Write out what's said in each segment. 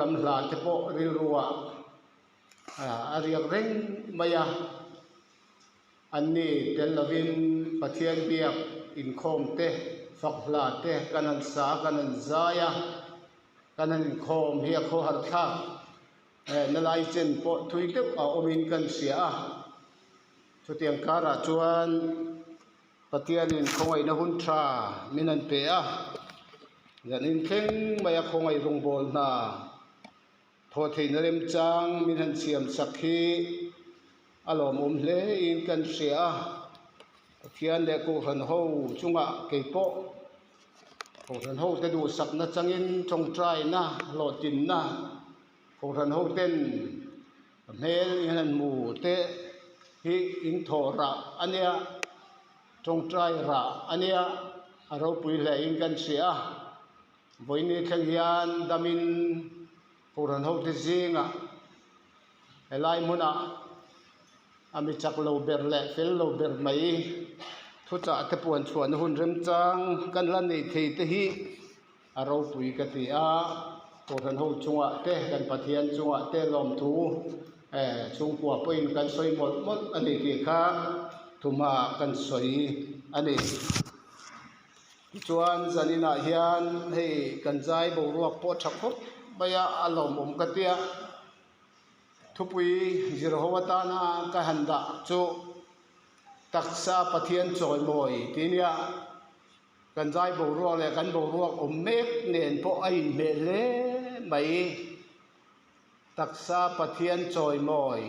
Lam hla te pawh rilru ah a riak reng mai a, an ni tel lovin Pathian biak inkhawm te fak hla te kan han sa kan han zai a, kan han inkhawm hi a khawhar thlak na lai chen pawh thui deuh a awmin kan hria a, chutiang karah chuan. Pathianin khawngaihna hun tha min an pe a, zan inthleng maia khawngaih rawngbâwl hna thawh theihna remchang min han siam sak hi a lawmawm hlein kan hria a. Pathian leh Kohhran ho chungah kei pawh Kohhran hote duhsakna changin tawngtaina hlawhtlinna Kohhran hoten hmel in han hmu te hi in thawh rah a nia tawngtai rah a nia a ropui hle in kan hria a vawiini thleng hian damin Kohhran hote zingah helai hmunah a mi chak lo ber leh fel lo ber mai thuchah te puan chhuahna hun remchang kan la nei thei te hi. A ropui ka ti a, Kohhran ho chungah te, kan Pathian chungah te lawmthu eh chhungkua pawhin kan sawi mawlh mawlh a ni tih kha thuma kan sawi a ni. Tichuan zaninah hian hei kan zai boruak pawh tha khawp mai a, a lawmawm ka ti a, thupui zir ho atana ka han dah chu taksa Pathian chawimawi tih nia. Kan zai boruak leh kan boruak awm mek nen pawh a inhmeh hle mai. Taksa Pathian chawimawi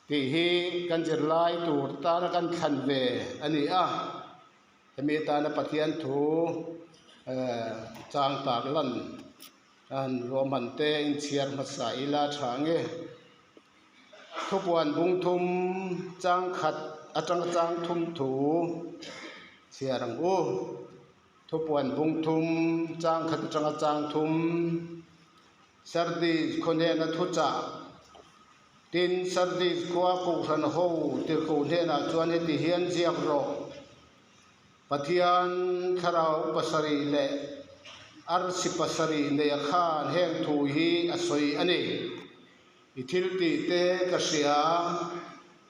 tih hi kan zirlai tur tana kan thlan ve a ni a, hemi atana Pathian thu eh chang tak lan a han ruahman te inchhiar hmasa ila tha nge. Thupuan bung thum chang khat atanga chang thum thu chhiar ang u. Thupuan bung thum chang khat atanga chang thum Sardis khaw hnena thuchah tin Sardis khua Kohhran ho tirhkoh hnenah chuan heti hian ziak rawh. Pathian thlarau pasarih leh arsi pasarih neia khan heng thu hi a sawi a ni. I thil tih te ka hria,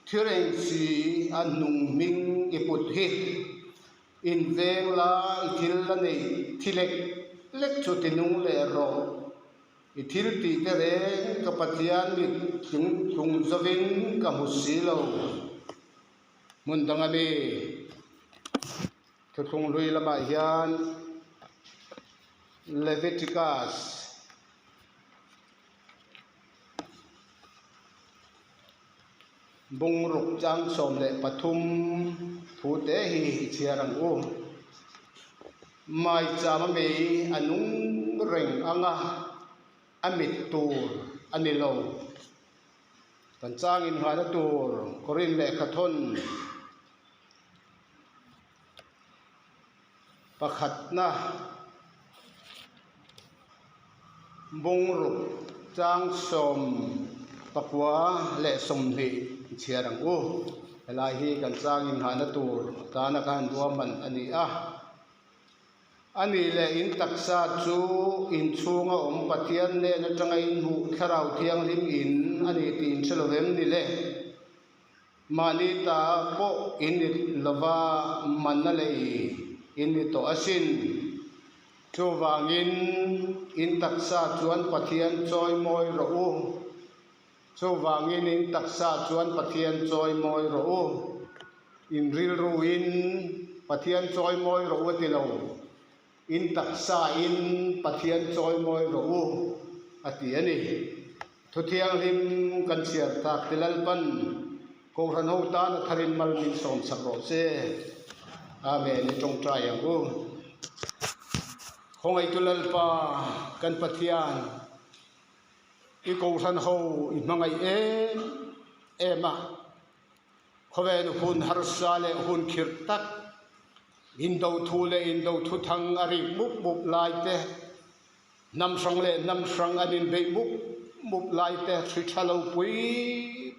thireng si a hnung hming i put hi. Inveng la i thil la neih thi lek lek chu ti nung leh rawh. I thil tih te reng ka Pathian mit tlung tlung zovin ka hmu si lo. Hmun dang a ni. Thuthlung hlui lamah hian Leviticus Bungruk chang 13 thu te hi i chhiar ang u. Maicham a mei a nung reng ang a, a mit tur a ni lo. Kan chang inngahna tur Korin lehkha thawn Pakhatna bungruk chang 14 leh 20 chhiar ang u. Helai hi kan chang inngahna tur atana ka han ruahman a ni a. A nih leh in taksa chu inchhunga awm Pathian hnen atanga inhmuh Thlarau Thianghlim in a ni tih inhre lo em ni le? Mahni ta pawh in ni lova manna lei in ni tawh asin. Chuvangin in taksa chuan Pathian chawi mawi rawh u. Chuvangin in taksa chuan Pathian chawi mawi rawh u. In rilruin Pathian chawi mawi rawh u a ti lo. In taksa in Pathian chawi mawi rawh u, a ti a ni. Thu thianghlim kan chhiar tak ti Lalpan Kohhran ho tan a tharin mal min sawm chak rawh che. Amen i tawngtai ang u. Khawngaihtu Lalpa kan Pathian i Kohhran ho i hmangaih em em a. Khawvel hun harsa leh hun khirh tak, indo thu leh indo thu thang a rik mup mup lai te, hnam hrang leh hnam hrang an inbeih mup mup lai te, hri tha lo pui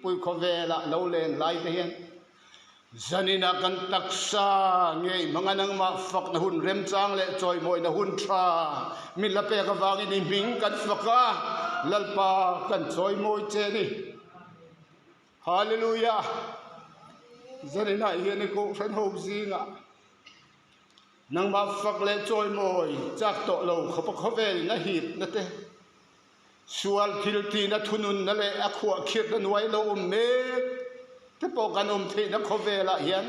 pui khawvelah lo len lai te hian. Zaninah kan taksa ngei hmanga nangmah fakna hun remchang leh chawimawina hun tha min la pek avangin i hming kan fak a, Lalpa kan chawimawi che a ni. Hallelujah! Zaninah hian i kohhran ho zingah nangmah fak leh chawimawi chak tawh lo khawpa khawvelin a hipna te, Sual thiltihna thununna leh a khuahkhirhna hnuai lo awm mek te pawh kan awm theihna khawvelah hian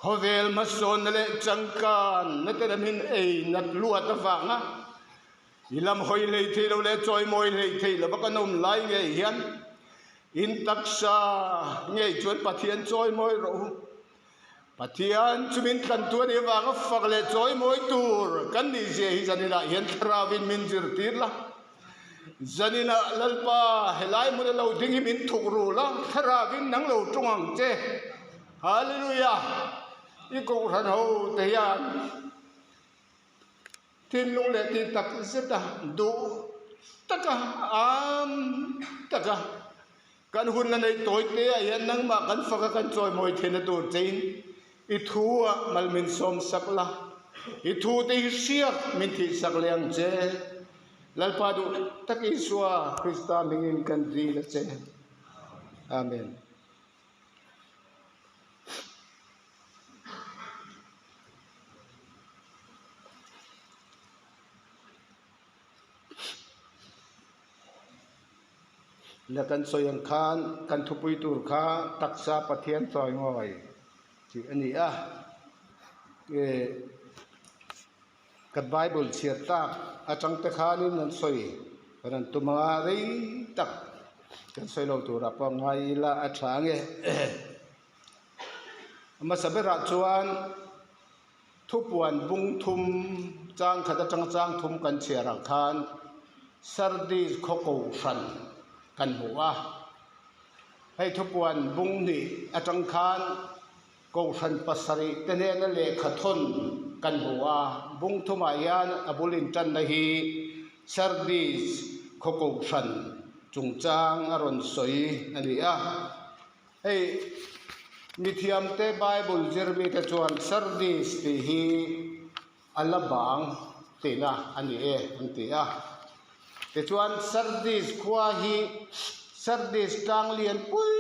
khawvel hmasawnna leh changkanna te lam hin ei nat luat avanga i lam hawi hlei thei lo leh chawimawi hlei thei lova kan awm lai ngei hian in taksa ngei chuan Pathian chawimawi rawh u. Pathian chu min tlantu a nih avanga fak leh chawimawi tur kan nih zia hi zaninah hian thlarauin min zirtir la. Zaninah Lalpa helai hmuna lo ding hi min thuk ru la, thlarauin nang lo tung ang che. Hallelujah! I kohhran ho te hian thinlung leh tih tak zeta duh taka am taka Kan hun la neih tawi te ah hian nangmah kan fak a kan chawimawi theihna tur chein i thu ah mal min sawm sak la, i thu te hi hriak min thih sak leh ang che. Lalpa duh tak Isua Krista hmingin kan dil a che. Amen. Na kan sawi ang khan kan thupui tur kha taksa Pathian chawi ngawi tih a ni a ih ka bible chhiar tak atang te khanin an sawi kan han tum anga rei tak kan sawi lo turah pawh ngai ila a tha ange hmasa berah chuan. Thupuan bung thum chang khat atanga chang thum kan chhiar ang khan Sardis khaw kohhran kan hmu a, hei thupuan bung hnih atang khan kohhran pasarih te hnena lehkha thawn kan hmu a, bung thumah hian a bul intanna hi Sardis khaw kohhran chungchang a rawn sawi a ni a. Hei mithiamte Bible zir mite chuan Sardis tih hi a la bang tihna a ni e an ti a. Tichuan Sardis khua hi Sardis tlang lian pui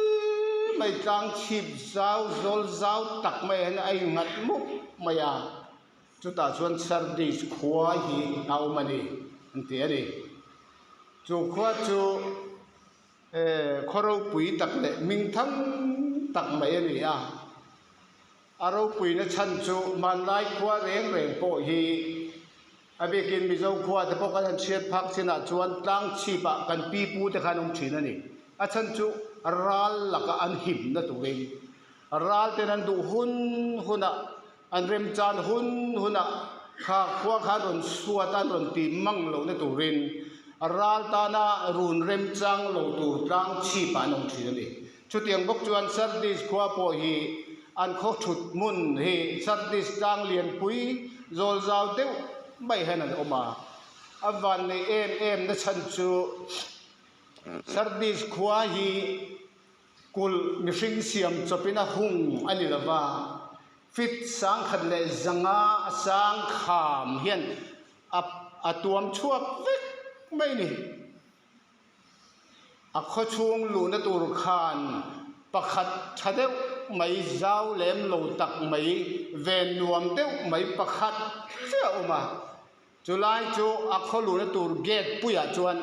mai tlang chhip zau zawl zau tak mai hian a innghat mup mai a. Chutah chuan Sardis khua hi a awm a ni an ti a ni. Chu khua chu. Khaw ropui tak leh hming thang tak mai a ni a, a ropuina chhan chu hmanlai khua reng reng pawh hi a bikin Mizo khua te pawh kan han chhiat phak chinah chuan tlang chhipah kan pi pu te khan awm thin a ni. A chhan chu ral laka an himna turin ral ten an duh hun hunah An remchan hun hunah kha khua kha an rawn suat a, an rawn ti mang lohna turin ral tana run remchang lo tur tlang chhipah an awm thin a ni. Chutiang bawk chuan Sardis khua pawh hi an khaw thut hmun hi Sardis tlang lianpui zawl zau deuh mai hian an awm a. A vanneih em em na chhan chu Sardis khua hi Kulh mihring siam chawpin a hung a ni lova, fit sangkhat leh zanga a sang kham hian a a tuam chhuak vek mai ni. A khawchhung luhna tur khan pakhat tha deuh mai zau lem lo tak mai ven nuam deuh mai pakhat chiah a awm a, chulai chu a khaw luhna tur gate puiah chuan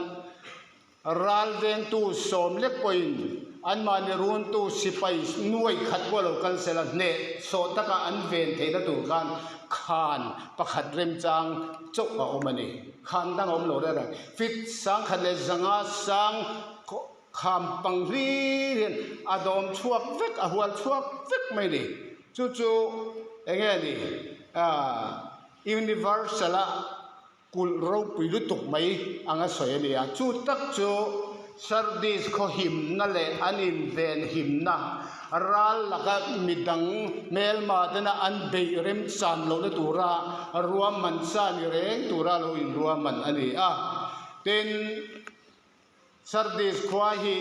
Ral vengtu sawm lek pawhin anmahni runtu sipai nuai khat pawh lo kal sela hneh sawh taka an ven theihna tur khan khan pakhat remchang chauh a awm a ni. Khan dang a awm lo reng reng. Fit sangkhat leh zanga sang kham pang hlir hian a dawm chhuak vek, a hual chhuak vek mai a ni. Chu chu eng nge ni? Universal-a. Kulh ropui lutuk mai anga sawi a ni a, chu tak chu Sardis khaw himna leh an inven himna ral laka midang hmelma tena an beih remchan lohna tura ruahman sa ni reng tura lo inruahman a ni a. Tin, Sardis khua hi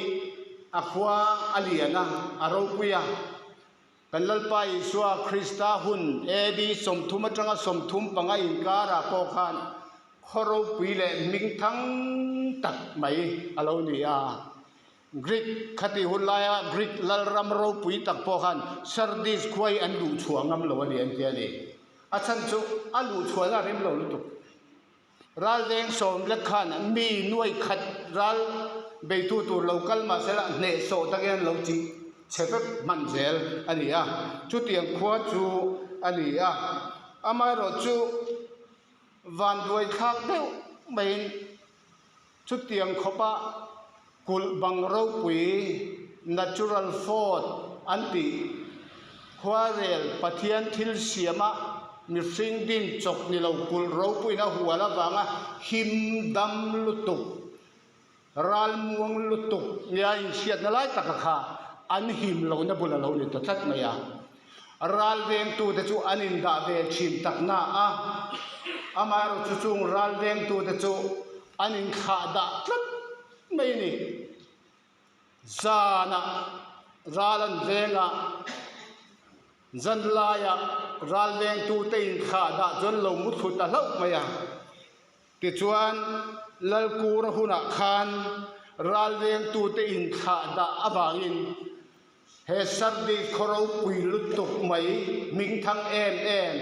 a khua a lian a, a ropui a. Kan Lalpa Isua Krista hun AD 30 atanga 35 inkarah pawh khan khaw ropui leh hmingthang tak mai a lo ni a. Greek khatih hun laia Greek lalram ropui tak pawh khan Sardis khua hi an luhchhuah ngam lo a ni an ti a ni. A chhan chu a luhchhuahna a rem lo lutuk. Ralveng sawm lek khan mi nuai khat ral beitu tur lo kal mah sela hnehsawh takin an lo chih chhe vek hman zel a ni a, chutiang khua chu a ni a. Amaherawhchu vanduai thlak deuh maiin Chutiang khawpa kulh bang ropui, natural fort, an tih khuarel Pathian thil siama mihring din chawp ni lo kulh ropuiin a hual avanga him dam lutuk, ral muang lutuk nia inhriatna lai taka kha an him lohna bul a lo ni ta tlat mai a. Ral vengtute chu an indah ve thin tak na a, amaherawhchu chung ral vengtute chu an inthlah dah tlat mai a ni. Zanah ral an veng a, zan laiah ral vengtute inthlah dah chu an lo mu thlu ta hlauh mai a. Tichuan, Lalkura hunah khan ral vengtute inthlah dah avangin He Sardis khaw ropui lutuk mai hmingthang em em,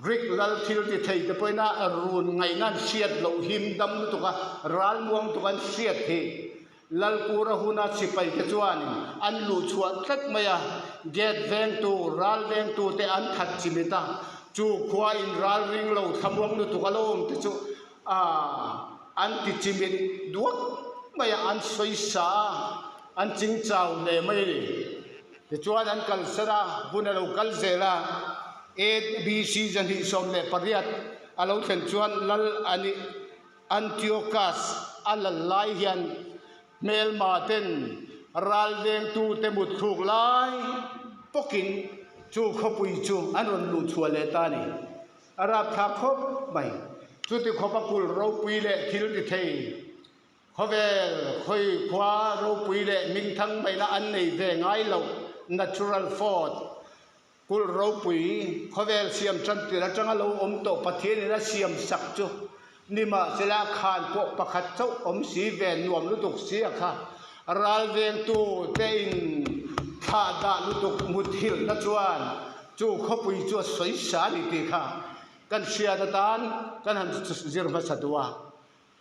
Greek lal thil ti thei te pawhin a run ngaihna an hriat loh him dam lutuk a, ralmuang tuk an hriat hi. Lalkura huna sipai te chuanin an luh chhuah tlat mai a, gate vengtu, ral vengtu te an that chimit a, chu khua in ral ring lo thlamuang lutuk a lo awm te chu an ti chimit duak mai a, an sawisa a. An ching chau hle mai a ni. Tichuan an kalsan a, hun a lo kal zel a, ABC 218 a lo thlen chuan lal a nih Antiochus a lal lai hian hmelma ten ral vengtute mutthluk lai bawkin chu khawpui chu an rawn luh chhuah leh ta a ni. A rapthlak khawp mai. Chuti khawpa kulh ropui leh thil ti thei. Khawvel khawi khua ropui leh hmingthang maina an nei ve ngai loh, natural fort, kulh ropui, khawvel siam tan tir atanga lo awm tawh Pathianin a siam sak chu nimahsela khan pawh pakhat chauh awm si ve nuam lutuk si a kha ral vengtu te in thlah dah lutuk muthilhna chuan chu khawpui chu a sawi sa a ni tih kha kan hriat atan kan han zir hmasa duh a.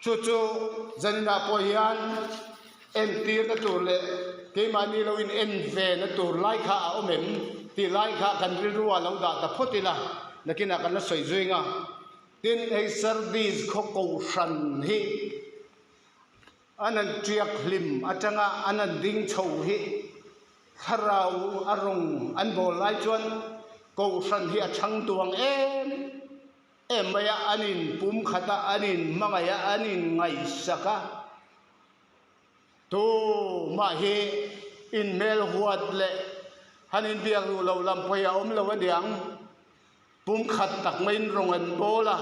Chu chu zaninah pawh hian entirna tur leh keimahni lo in en vena tur lai kha a awm em tih lai kha kan rilru ah lo dah ta phawt ila, nakinah kan la sawi zui nga. Tin, hei Sardis khaw kohhran hi an han tiak hlim atanga an han ding chho hi thlarau a rawng an bawl lai chuan kohhran hi a chhang duang em. Em mai a, an in pum khat a, an in hmangaih a, an in ngaihsak a. Tumah hi in hmel huat leh han in biak duh loh lam pawh hi a awm lo a niang. Pum khat tak maiin rawng an bawl a,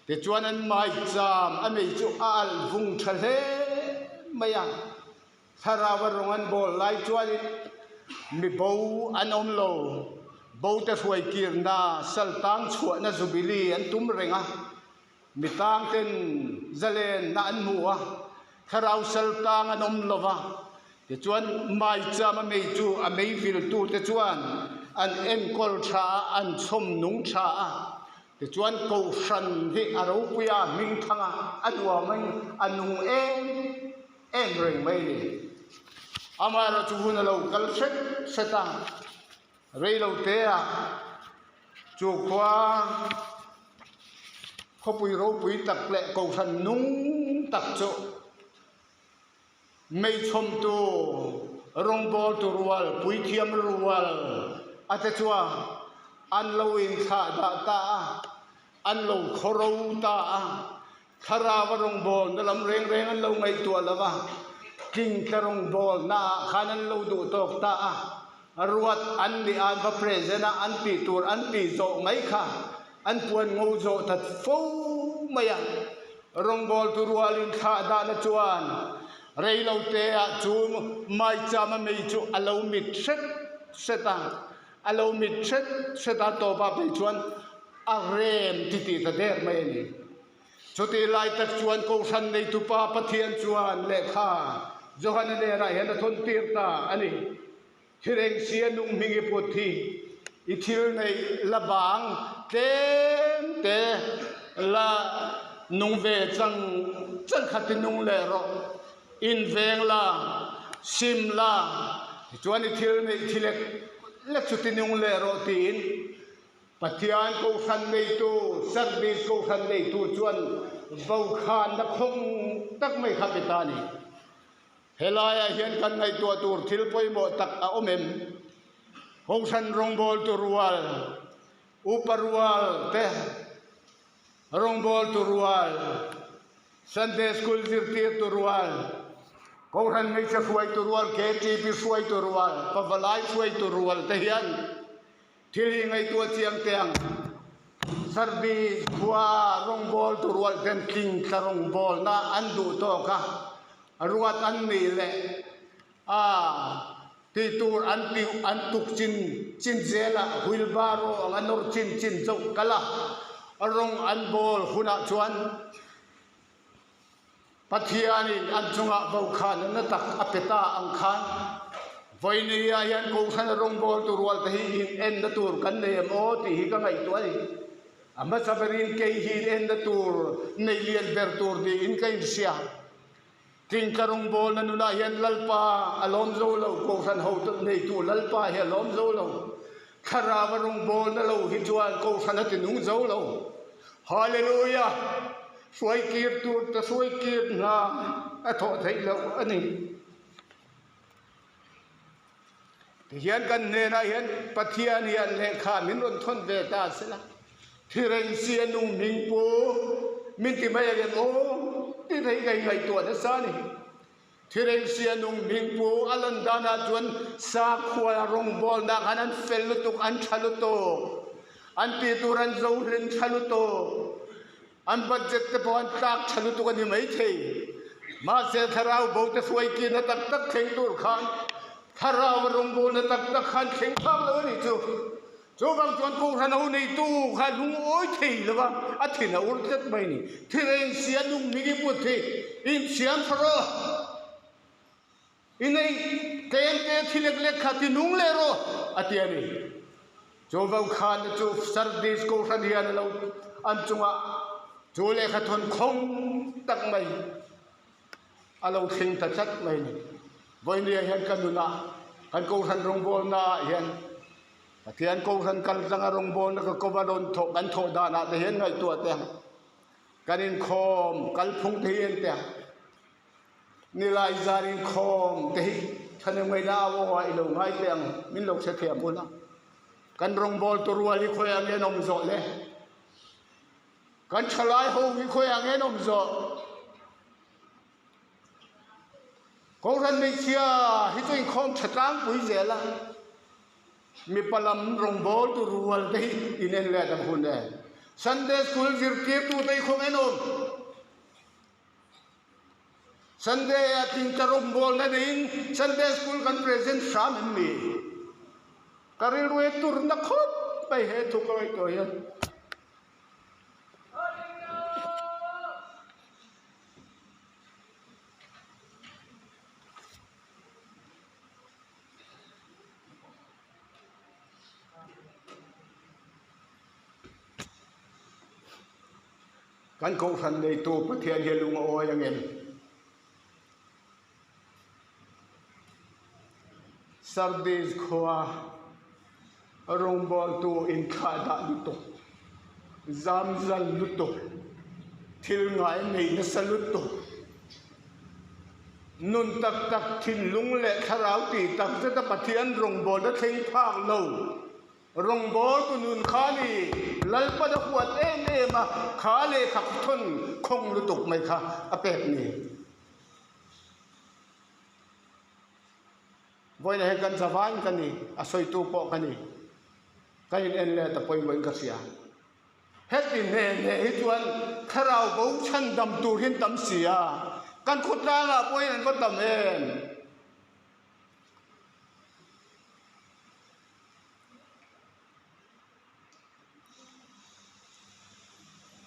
tichuan an maicham a mei chu a alh vung tha hle mai a. Thlarau a rawng an bawl lai chuanin mi bo an awm lo. Bote hruai kirna, saltang chhuahna Jubilee an tum reng a. Mi tangten zalenna an hmu a, thlarau saltang an awm lo va. Tichuan, maicham a mei chu a mei viltute chuan an enkawl tha a, an chhawm nung tha a. Tichuan, Kohhran hi a ropui a, a hmingthang a, a nuamin a nung em. Em reng mai ni. Amaherawhchu hun a lo kal hret hret a, rei lo te a chu khua khawpui ropui tak leh kohhran nung tak chu meichhawmtu rawngbawltu rual puithiam rual a te chuan an lo inthlah dah ta a, an lo khawro ta a. Thlarau a rawngbawlna lam reng reng an lo ngaihtuah lo va, tlingtla rawngbawlna ah khan an lo duh tawk ta a, ruat an nih a an va present a, an tih tur an tih zawh mai kha an puan ngo zawh ta fo mai a. Rawngbawltu rualin thlah dahna chuan rei lo te ah chu maichama mei chu a lo mit hret. hret a, a lo mit hret hret a, tawpah phei chuan a rem titih ta der mai a ni. Chutih lai tak chuan Kohhran neitupa Pathian chuan lehkha Johana nenah hian a thawn tir ta a ni. Thireng sia nung hming i put hi i thil neih la bang tlem te la nung ve chang chang khat i nung leh rawh. Inveng la, sim la, tichuan i thil neih thi lek lek chu ti nung leh rawh tiin Pathian Kohhran neitu, Sardis Kohhran neitu chuan vokhanna khawng tak mai kha pe ta a ni. Helaiah hian kan ngaihtuah tur thil pawimawh tak a awm em? Kohhran rawngbawltu rual, upa rual te, rawngbawltu rual, Sunday School zirtirtu rual, Kohhran hmeichhe hruaitu rual, KTP hruaitu rual, Pavalai hruaitu rual te hian thil hi ngaihtuah chiang teh ang. Sardis khua rawngbawltu rual ten tlingtla rawngbawlna an duh tawk a, ruat an nih leh a tih tur an tih an tuk chin chin zelah wheelbarrow anga nawr chin chin chauh kal a, rawng an bawl hunah chuan Pathianin an chungah vokhan na tak a pe ta ang khan vawinia hian Kohhrana rawngbawltu rual te hi in enna tur kan nei em aw tih hi ka ngaihtuah a ni. A hmasa berin kei hi in enna tur nei lian ber tur niin ka inhria. Tlingtla rawngbawlna nunah hian Lalpa a lawm zo lo, Kohhran ho neitu Lalpa hi a lawm zo lo. Thlarau a rawngbawlna lo hi chuan Kohhran a ti nung zo lo. Hallelujah! Hruaikir tur te hruaikir hna a thawh theih loh a ni. Tihian kan hnenah hian Pathian hian lehkha min rawn thawn ve ta a sela, Thirengsia nu hming pu min ti mai angem aw tih thei ka ingaihtuah nasa a ni. Thirengsia nu hming pu a lan danah chuan sakhua rawngbawlna khan an fel lutuk, an tha lutuk, an tih tur an zo hlen tha lutuk. An budget te pawh an tlak tha lutuk a ni maithei. Mahse thlarau bo te hruai kihna tak tak thleng tur khan thlarau a rawngbawlna tak tak khan thleng phak lo a nih chu. Chuvang chuan Kohhran ho neitu kha lungawi thei lo va, a thin a ur tlat mai a ni. Thireng sia nung hming i put hi insiam tha rawh. I nei tlem te thi lek lek kha ti nung leh rawh a ti a ni. Chu vokhanna chu Sardis Kohhran hian a lo an chungah chu lehkha thawn khawng tak mai a lo thleng ta tlat mai a ni. Vawinia hian ka nunah kan Kohhran rawngbawlna ah hian Pathian Kohhran kal tlanga rawngbawlna ka kova rawn thawh kan thawh danah te hian ngaihtuah teh ang. Kan inkhawm kalphung te hi en teh ang. Nilai zan inkhawm te hi thahnemngaihna au aw ah i lo ngai teh ang, min lo hre thiam hun a. Kan rawngbawltu rual hi khawiah nge an awm zawh le? Kan thalai ho hi khawiah nge an awm zawh? Kohhran hmeichhia hi chu inkhawm tha tlangpui zel a, mipa lam rawngbawltu rual te hi inen let ang hun e. Sunday school zirtirtute hi khawngaih an awm? Sunday ah tlingtla rawngbawlna neiin Sunday school kan present hram em ni? Ka rilru hi turna khawp mai he thu ka ngaihtuah hian. Kan Kohhran neitu Pathian hi lung a awi ang em? Sardis khua rawngbawltu inthlahdah lutuk, zamzal lutuk, thil ngai nei nasa lutuk, nun tak tak thinlung leh thlarau tih tak zeta Pathian rawngbawlna thleng phak lo. Rawngbawltu nun kha ni Lalpan a huat em em a, kha lehkha thawn khawng lutuk mai kha a pek ni. Vawiinah hian kan zavain ka ni, a sawitu pawh ka ni, ka in en let a pawimawhin ka hria. Heti hne hne hi chuan thlarau bo chhandam tur hi an tam si a, kan khawtlangah pawhin an va tam em?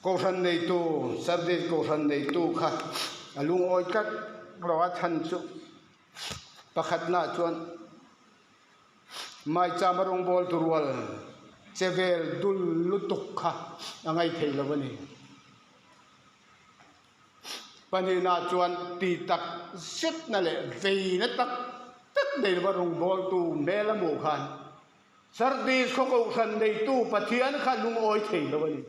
Kohhran neitu, Sardis kohhran neitu kha a lungawi tlat lo a chhan chu pakhatnaah chuan Maichama rawngbawl tu rual che vel dul lutuk kha a ngaithei lo a ni. Pahnihnaah chuan ti tak zetna leh veina tak tak nei lova rawngbawltu hmel a hmuh khan Sardis khaw kohhran neitu Pathian kha lungawi thei lo a ni.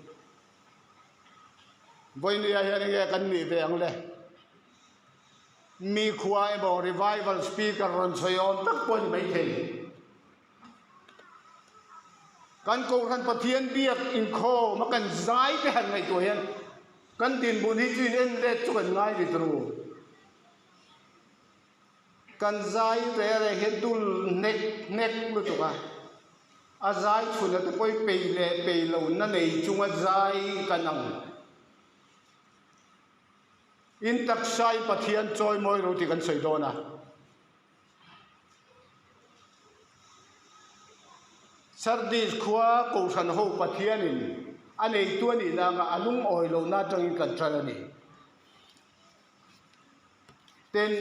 Vawinia hian enge kan nih ve ang le? Mi khua emaw revival speaker rawn sawi awm tak pawh a ni maithei. Kan Kohhran Pathian biak inkhawm a kan zai te han ngaihtuah hian kan dinhmun hi chu in en let chu kan ngai rit ru. Kan zai ve reng hian dul hnek hnek lutuk a, a zai chhun a te pawh hi pei leh pei lo na nei chunga zai kan ang. In taksa in Pathian chawi mawi ro tih kan sawi dawn a. Sardis khua Kohhran ho Pathianin a neitu a nihna anga a lungawi lohna atangin kan ṭan a ni. Tin,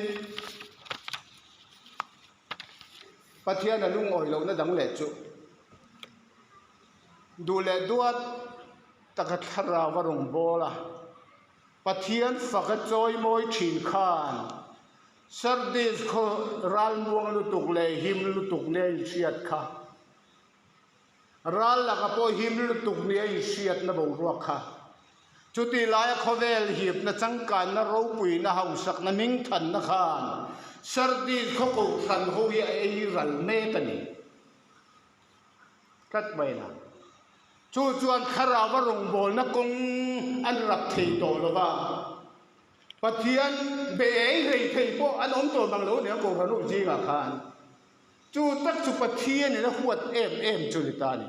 Pathian a lungawi lohna dang leh chu duh leh duat taka thlarau a rawn bawl a. Pathian fak a chawimawi thin khan Sardis khaw ralmuang lutuk leh him lutuk nia inhriat kha, ral laka pawh him lutuk nia inhriatna boruak kha, chutih laia khawvel hipna changkanna ropuina hausakna hmingthanna khan Sardis khaw kohhran ho hi a ei ral mek a ni. Tlat mai la. Chu chuan thlarau a rawngbawlna kawng an rap thei tawh lo va, Pathian be ei hlei thei pawh an awm tawh mang lo nia Kohhran ho zingah khan. Chu tak chu Pathianin a huat em em chu ni ta a ni.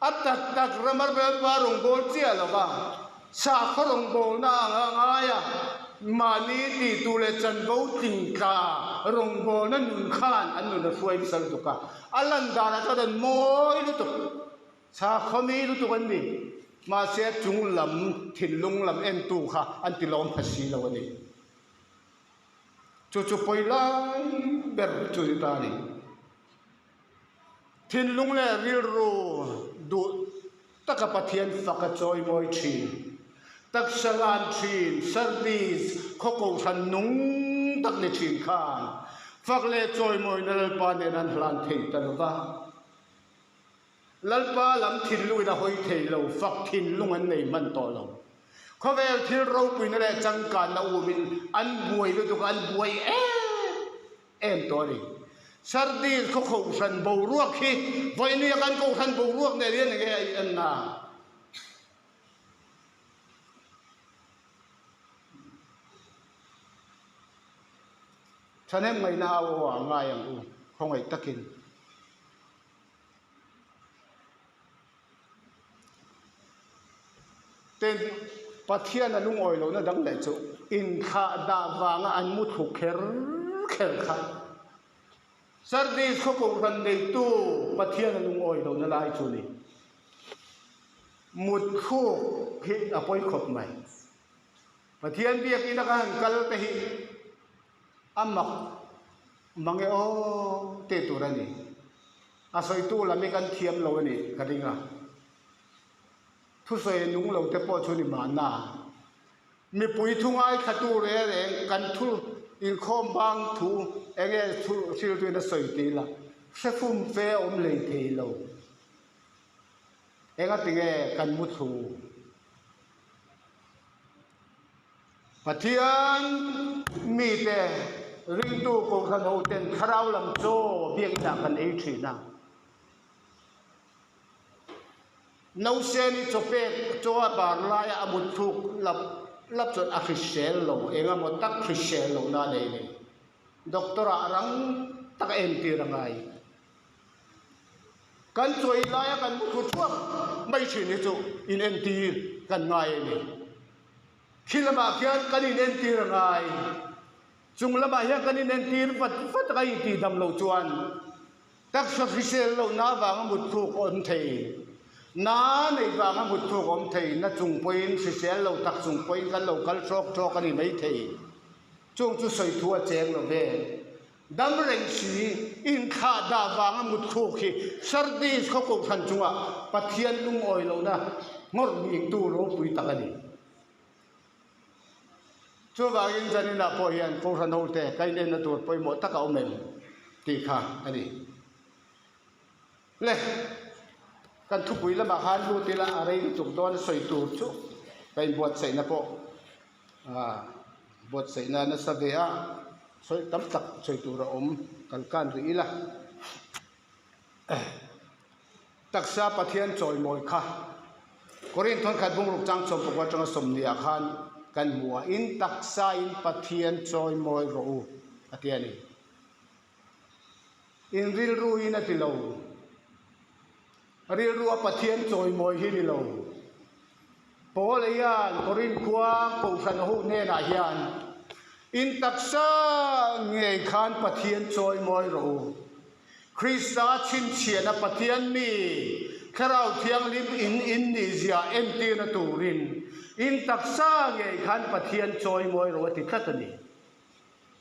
A tak tak rama Lalpa rawngbâwl chiah lo va, sakhaw rawngbâwlna anga ngai a, mahni tihtu leh chanvo tlingtla rawngbâwlna nun khan an nun a hruai nasa lutuk a. A lan danah chuan an mawi lutuk, sakhaw mi lutuk an ni. Mahse, a chung lam, thinlung lam entu kha an tilawm pha si lo a ni. Chu chu pawi lai ber chu ni ta a ni. Thinlung leh rilru duh taka Pathian fak a chawimawi thin. Taksa lan thin, service, khaw kohhran nung tak ni thin khan fak leh chawimawina Lalpa nen an hlan thei ta lo va. Lalpa lam thinlungin a hawi thei lo, fak thinlung an nei hman tawh lo. Khawvel thil ropuina leh changkanna umin an buai lutuk a, an buai em em tawh a ni. Sardis khaw kohhran boruak hi vawinia kan kohhran boruak nen hian enge a in enna? Thahnem ngaihna au aw ah ngai ang u, khawngaih takin. Tin, Pathian a lungawi lohna dang leh chu inthlah dah vanga an mu thlu kher kher kha. Sardis khaw kohhran neitu Pathian a lungawi lohna lai chu ni. Mut thluk hi a pawi khawp mai. Pathian biakina ka han kal te hi a mak mang e aw tih tur a ni. A sawitu lam hi kan thiam lo a nih ka ring a. Thusawi nung lo te pawh chu ni mahna. Mipui thu ngaithlatu reng reng kan thu inkhawm bang thu eng nge thu hriltuin a sawi tih la hre fum fe a awm hlei thei lo. Engatinge kan mu thlu? Pathian mite ringtu kohhran hoten thlarau lam chaw biakinah kan ei thin a. Nauseni chaw pek chaw a bar laia a mut thluk lap lap chuan a hrisel lo, eng emaw tak hrisel lohna a nei nei. Doctor ah rang tak a entir a ngai. Kan chawi laia kan mu thlu thuak mai thin hi chu inentir kan ngai a ni. Khi lamah khian kan inentir a ngai. Chung lamah hian kan inentir vat vat a intih dam loh chuan taksa hrisel lohna avanga mutthluk awm thei. Na nei vanga mutthluk awm thei, na chung pawhin hrisel lo tak chung pawhin kan lo kal tawk tawk a ni maithei. Chung chu sawi thu a cheng lo ve. Dam reng si, inthlah dah vanga mutthluk hi Sardis khaw kohhran chungah Pathian lungawi lohna nghawrh ngingtu ropui tak a ni. Chuvangin zaninah pawh hian kohhran hote ka inenna tur pawimawh tak a awm em tih kha a ni. Le, kan thupui lamah khan lut ila a rei lutuk dawn a sawi tur chu ka inbuatsaihna pawh ah buatsaihna nasa ve a, sawi tam tak sawi tur a awm kalkan rih ila. Taksa Pathian chawimawi kha Korin thawnkhat bungruk chang chawmpuk atanga sawmniah khan kan hmu a, in taksa in Pathian chawimawi rawh u a ti a ni. In rilru in a ti lo. Rilru a Pathian chawimawi hi ni lo. Paul hian Korin khua Kohhran ho hnenah hian in taksa ngei khan Pathian chawimawi rawh u. Krista chhinchhiahna Pathian mi Thlarau Thianghlim in in nihzia entirna turin in taksa ngei khan Pathian chawimawi rawh a ti tlat a ni.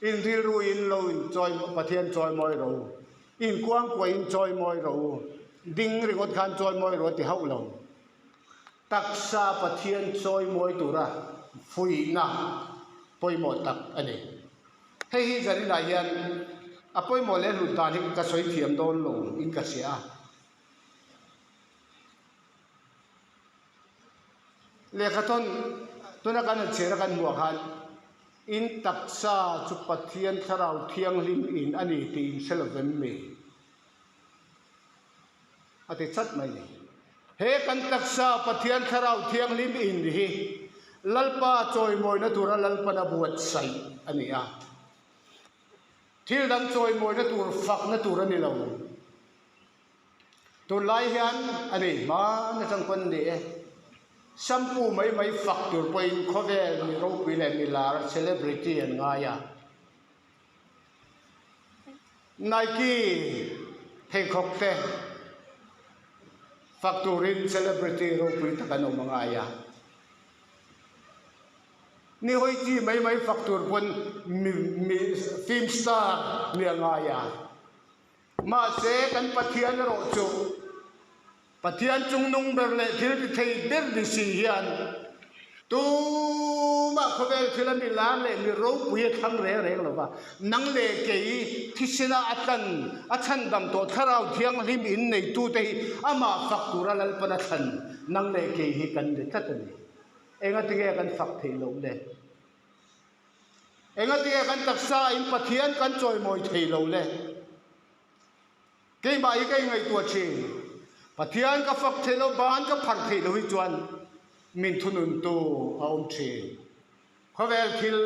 In rilru in lo in chawi Pathian chawimawi rawh u. In kuangkuah in chawimawi rawh u. Ding ringawt khan chawimawi rawh a ti hauh lo. Taksa Pathian chawimawi tura fuihna pawimawh tak a ni. Hei hi zaninah hian a pawimawh leh hlut dan hi ka sawi thiam dawn lo in ka hria a. Lehkhathawn tuna kan han chhiar a kan hmuh ah khan in taksa chu Pathian Thlarau Thianghlim in a ni tih in hre lo vem mi? A ti chat mai ni. He kan taksa Pathian Thlarau Thianghlim in hi Lalpa chawimawina tura Lalpan a buatsaih a ni a. Thil dang chawimawina tur fakna tur a ni lo. Tunlai hian a nei hman atang pawn a ni e. Shampoo mai mai fak tur pawhin khawvel mi ropui leh mi lar celebrity an ngai a. Nike pheikhawk te fak turin celebrity ropui tak an awm a ngai a. Ni hawi chi mai mai fak tur pawn mi mi film star nih a ngai a. Mahse kan Pathian erawh chu Pathian chungnung ber leh thil ti thei ber ni si hian tumah khawvel thil a mi lar leh mi ropui a thlang reng reng lo va, nang leh kei thisena a tlan a chhandam tawh Thlarau Thianghlim in neitute hi amah fak tura Lalpan a thlan nang leh kei hi kan ni tlat a ni. Engatinge kan fak theih loh le? Engatinge kan taksa in Pathian kan chawimawi thei lo le? Keimah hi ka ingaihtuah thin. Pathian ka fak theih loh, ban ka pharh theih loh hi chuan min thununtu a awm thin. Khawvel thil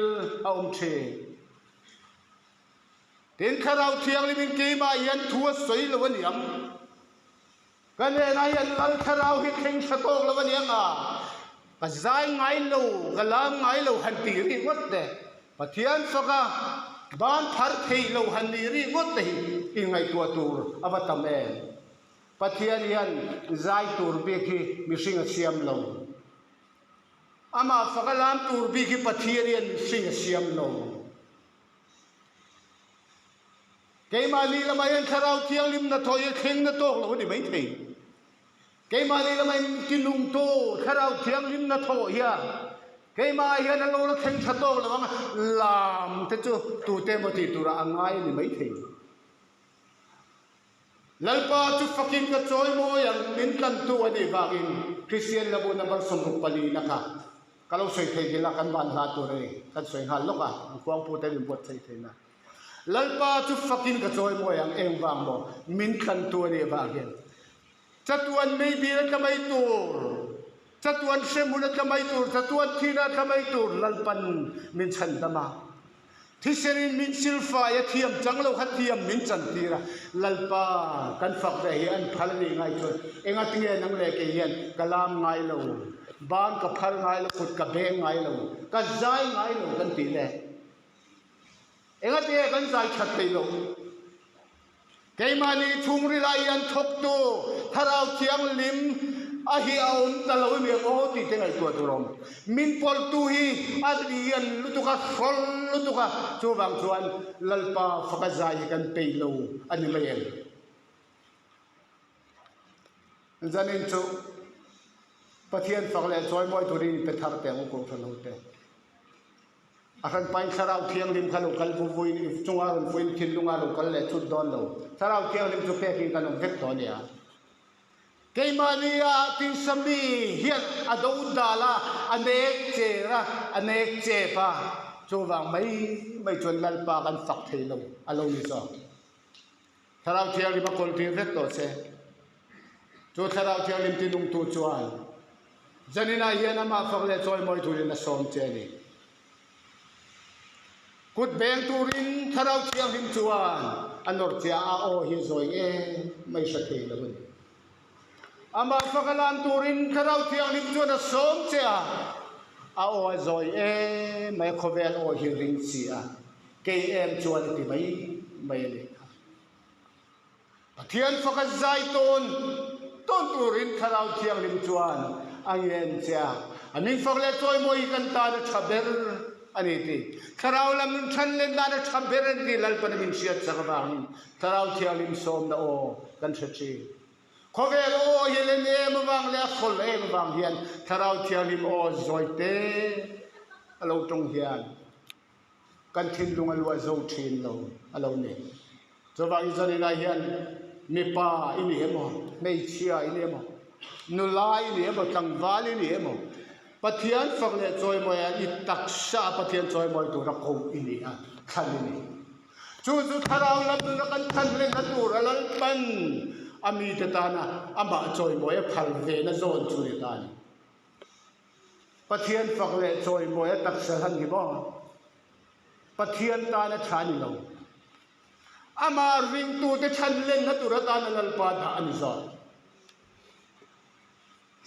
a awm thin. Tin, Thlarau Thianghlimin keimah hian thu a sawi lo a niang. Ka hnenah hian Lal Thlarau hi thleng tha tawk lo a niang a, ka zai ngai lo, ka lam ngai lo han tih rih ngawt te, Pathian faka ban phar theih lo han nih rih ngawt te hi inngaihtuah tur a va tam em. Pathian hian zai tur bik hi mihring a siam lo. Amah faka lam tur bik hi Pathian hian mihring a siam lo. Keimahni lamah hian Thlarau Thianghlim hnathawh hi a thleng na tawk lo a ni maithei. Keimahni lamah in tinungtu Thlarau Thianghlim hnathawh hian keimahah hian a lo la thleng tha tawk lo ang a, lam te chu tute emaw tih turah a ngai a ni maithei. Lalpa chu fakin ka chawi mawi ang, min tlantu a nih vangin Kristian Labu number 64 na kha ka lo sawi thei nghilh a, kan van hla tur a ni, kan sawi nghal lawk a, an khuangpu te min buatsaih theih na. Lalpa chu fakin ka chawi mawi ang, eng vang maw? Min tlantu a nih vang hian. Chatuan meidil a tla mai tur, chatuan hremhmun a tla mai tur, chatuan thihna a tla mai tur Lalpan min chhandam a. Thisenin min silfai a thiam chang lo kha thiam min chantir a, Lalpa kan fak ve hi an phal a nih ngai chuan engatinge nang leh kei hian ka lam ngai lo, ban ka phar ngai lo, kut ka beng ngai lo, ka zai ngai lo kan tih le. Engatinge kan zai that thei lo? Keimahni chhungril ah hian thawktu Thlarau Thianghlim. A hi a awm ta lo emi ang aw tih te ngaihtuah tur a awm. Min pawltu hi a lian lutuk a, hrawl lutuk a, chuvang chuan Lalpa faka zai hi kan peih lo a ni mai em? Zanin chu Pathian fak leh chawimawi turin in pe thar teh ang u Kohhran hote. A hranpain Thlarau Thianghlim kha lo kal vu vuin i chunga rawn fuin thinlunga lo kal leh chhut dawn lo. Thlarau Thianghlim chu pekin kan awm vek tawh a nia. Keimahnia Tinsami hian a do dal a, a nek cher a, a nek chep a, chuvang mai mai chuan Lalpa kan fak thei lo a lo ni zawk. Thlarau Thianghlim a kawl tir vek tawh che. Chu Thlarau Thianghlim tinungtu chuan zaninah hian amah fak leh chawimawi turin a sawm che a ni. Kut beng turin Thlarau Thianghlim chuan a nawr che a, a aw hi zawi em mai hre thei lo a ni. Amah fak a lan turin Thlarau Thianghlim chuan a sawm che a, a aw a zawi em mai, khawvel aw hi ring si a, kei em chuan a ti mai mai a nih kha. Pathian fak a zai tawn tawn turin Thlarau Thianghlim chuan a ngen che a, a min fak leh chawimawi hi kan tan a tha ber a ni tih, Thlarau lam nun than len dan a tha ber a ni tih Lalpan a min hriat chak avangin Thlarau Thianghlim sawmna aw kan hre thin. Khawvel aw hi len em avang leh a hrawl em avang hian Thlarau Thianghlim aw zawi te a lo tawng hian kan thinlung a luah zo thin lo a lo ni. Chuvangin zaninah hian mipa i ni emaw, hmeichhia i ni emaw, nula i ni emaw, tlangval i ni emaw, Pathian fak leh chawimawi ah i taksa a Pathian chawimawi tura ko i ni a, thlan i ni. Chu chu thlarau lam nuna kan thlan hlenna tur a Lalpan a mite tana amah chawimawi a phal vena zawn chu ni ta a ni. Pathian fak leh chawimawi a taksa hlan hi maw? Pathian tana tha a ni lo. Amah ringtute thlan hlenna tur atana Lalpa dah a ni zawk.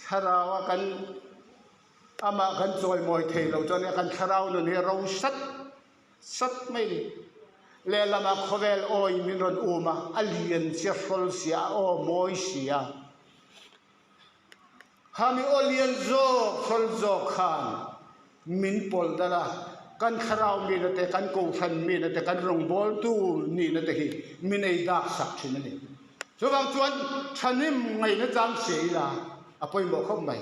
Thlarau a kan amah kan chawimawi thei lo chuan kan thlarau nun hi a ro sat sat mai a ni. Lehlamah khawvel awi min rawn um a, a lian sia hrawl sia, a aw mawi sia. Khami aw lian zawk hrawl zawk khan min pawlh dal a, kan thlarau mina te, kan kohhran mina te, kan rawngbawltu nihna te hi min ei dak sak thin a ni. Chuvang chuan thahnem ngaihna chang hria ila a pawimawh khawp mai.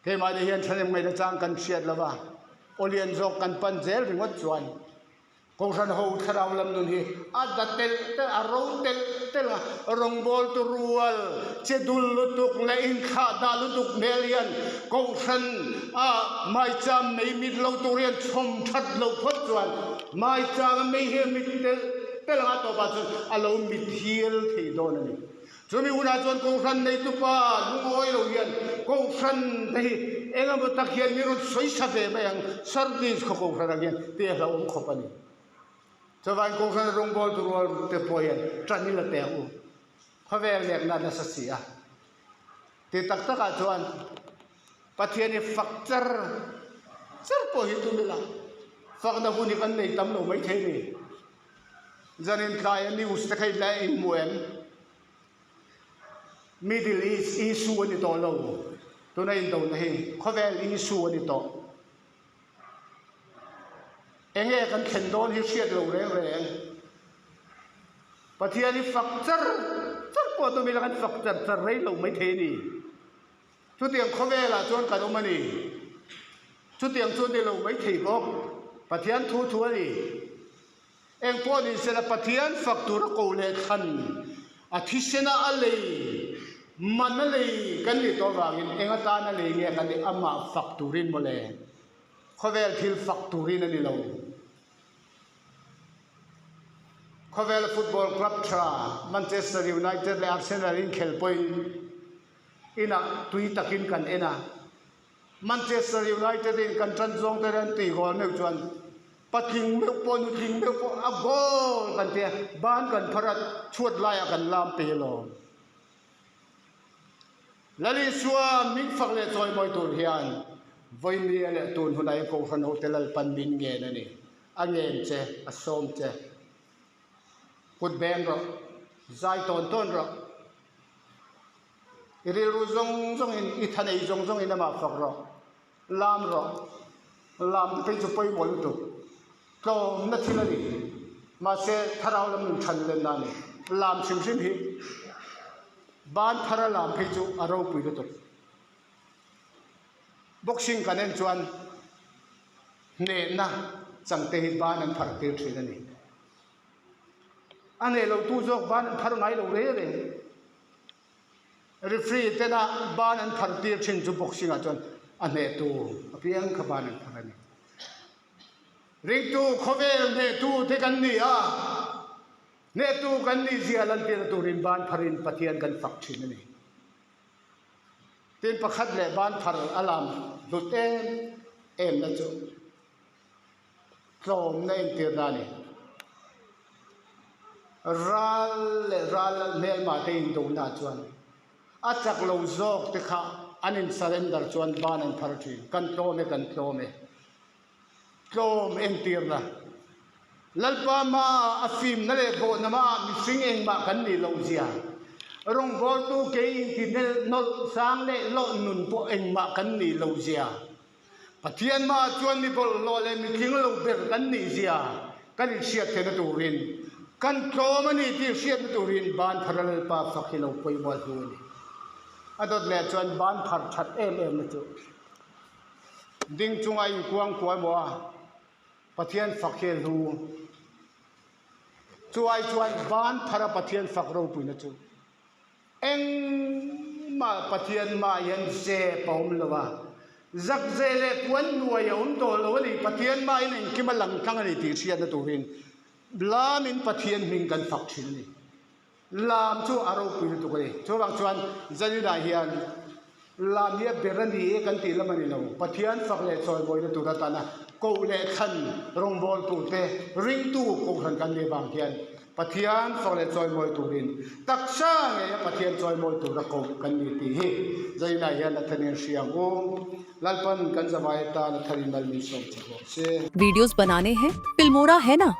Keimahni hian thahnem ngaihna chang kan hriat lo va, aw lian zawk kan pan zel ringawt chuan Kohhran ho thlarau lam nun hi a da telh telh, a ro telh telh a, rawngbawltu rual che dul lutuk leh inthlah dah lutuk hmel hian Kohhran a maicham mei mit lo tur hian chhawm that loh phawt chuan maicham a mei hi a mit telh telh anga tawpah chuan a lo mit hial thei dawn a ni. Chumi hunah chuan Kohhran neitupa lungawi lo hian Kohhran te hi eng emaw tak hian mi rawn sawi sa ve mai ang, Sardis khaw Kohhran ang hian tih a hlauhawm khawp a ni. Chuvangin Kohhran rawngbawltu rual te pawh hian ṭan i la teh ang u. Khawvel nekna nasa si a. Ti tak takah chuan Pathian hi fak char char pawh hi tum ila, fakna hun hi kan nei tam lo maithei a ni. Zanin tlaia news te kha i la inhmu em? Middle East issue a ni tawh lo, tuna indona hi khawvel issue a ni tawh. Enge kan thlen dawn hi hriat lo reng reng. Pathian hi fak char char pawh tum ila kan fak char char rei lo maithei a ni. Chutiang khawvelah chuan kan awm a ni. Chutiang chu ni lo maithei bawk. Pathian thu thu a ni. Eng pawh ni sela Pathian fak tura ko leh thlan a thisena a lei man a lei kan nih tawh avangin eng atana lei nge kan nih amah fak turin mawle. Khawvel thil fak turin a ni lo. Khawvela football club tha Manchester United leh Arsenal inkhel pawhin Inah tui takin kan en a, Manchester United in kan tan zawng te an tui goal meuh chuan patling meuh pawh nutling meuh pawh a goal kan ti a, ban kan phar a, chhuat laiah kan lam pe alawm. Lal Isua min fak leh chawimawi tur hian vawinia leh tun hunah hian Kohhran hote Lalpan min ngen a ni, a ngen che, a sawm che. Kut beng rawh, zai tawn tawn rawh. I rilru zawng zawngin, i thanei zawng zawngin amah fak rawh, lam rawh. Lam te phei chu pawimawh lutuk. Tlawmna thil a ni. Mahse, thlarau lam nun than lenna a ni. Lam hrim hrim hi ban thara lam phei chu a ropui lutuk. Boxing kan en chuan hnehna changte hi ban an phar tir thin a ni. A hneh lo tu zawk ban an phar ngai lo reng reng. Referee tena ban an phar tir thin chu boxing ah chuan a hneh tu apiang kha ban an phar a ni. Ringtu khawvel hnehtu te kan ni a, hnehtu kan nih zia lantir turin ban pharin Pathian kan fak thin a ni. Tin pakhat leh ban phar a lam hlut em em na chu tlawmna entirna a ni. Ral leh ral hmelma te indona chuan a chak lo zawk te kha an in surrender chuan ban an phar thin, kan tlawm e kan tlawm e. Tlawm entirna. Lalpa hmaah a fimna leh bawhna hmaah mihring engmah kan nih loh zia. Rawngbawltu kei inti nelh nawlh sang leh lawh nun pawh engmah kan nih loh zia. Pathian hmaah chuan mi bawlhhlawh leh mi tling lo ber kan nih zia kan inhriat theihna turin kan tlawm a ni tih hriatna turin ban phar a Lalpa fak hi lo pawimawh hlu a ni. A dawt leh chuan ban phar that em em na chu Ding chunga inkuang kuai maw a, Pathian fak hi a hlu. Chu ai chuan ban thara Pathian fak ropuina chu engmah Pathian hmaah hian zep a awm lo a, zakzeh leh puan nuai a awm tawh lo a ni. Pathian hmahin engkim a lang tlang a ni tih hriatna turin lamin Pathian hming kan fak thin a ni. Lam chu a ropui lutuk a ni. Chuvang chuan Zaninah hian lam hi a ber a ni e kan tih lam a ni lo. Pathian fak leh chawimawina tur atana koh leh thlan rawngbawltute ringtu kohhran kan nih vang hian Pathian fak leh chawimawi turin taksa ngeia Pathian chawimawi tura koh kan ni tih hi Zaninah hian a thanin hria ang u. Lalpan kan zavai atan a tharin mal min sawm che rawh se. Videos banane hain, Filmora hai na?